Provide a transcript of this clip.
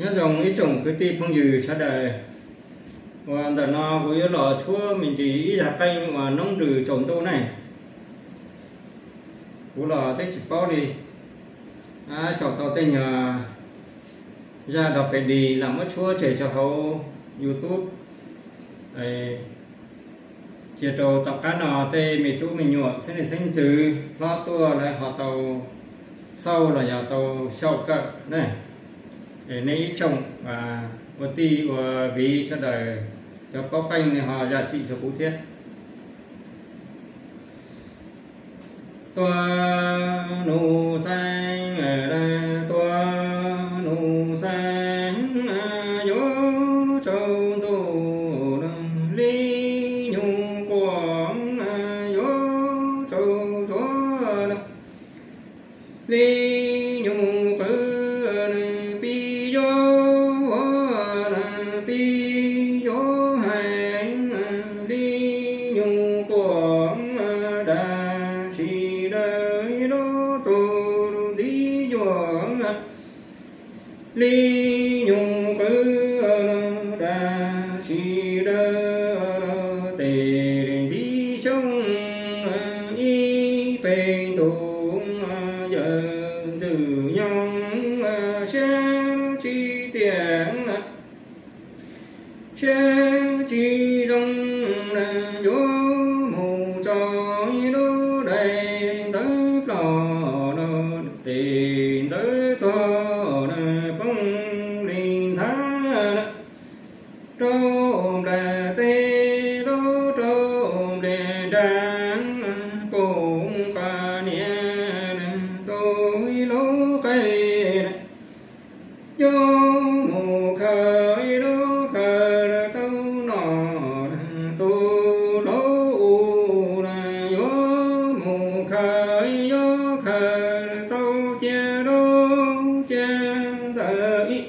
Nyob zoo ib tsoom kwv tij phooj ywg sawv daws, uas ntawm no kuv yuav los tshuab me ntsis ib zaj qeej uas Noob Nrws Tsaus Ntuj ne. Kuv los twb tsis paub li, xyaum tau tej nyuag zaj dog pes dig los muab tshuab tseg rau hauv YouTube. Cia rau tom qab no tej me tub me nyuam xeeb leej xeeb ntxwv hlob tuaj lawv ho tau xauj los yog tau xyaum kawm ne. Nej ib tsoom ua tij ua viv sawv daws, cov paub qeej nej ho zam txim rau kuv thiab. Tua nus xeeb, tua nus xeeb, yuav tsaus ntuj li nyuj quav, yuav tsaus zuav li nyuj qw, pib yuav, pib yuav heev li nyuj quav, dab tsi dawb lub tug ntiv yuav li nyuj qw, dab tsi dawb tes li ntiv xyoob ib pes ntus, yawm ntxwg nyoog siab tsis tiag, siab tsis zoo, yuav mus tso ib lub dais ntawv ploj los tes ntawv tuag poob li nthav rau nplas teb lub rau nplias nra, pum qas niam tu ib lub qe, yuav mus khaws ib lub khaws tau no, tus laus u yuav mus khaws yuav khaws tau cia lub cia ntawd ib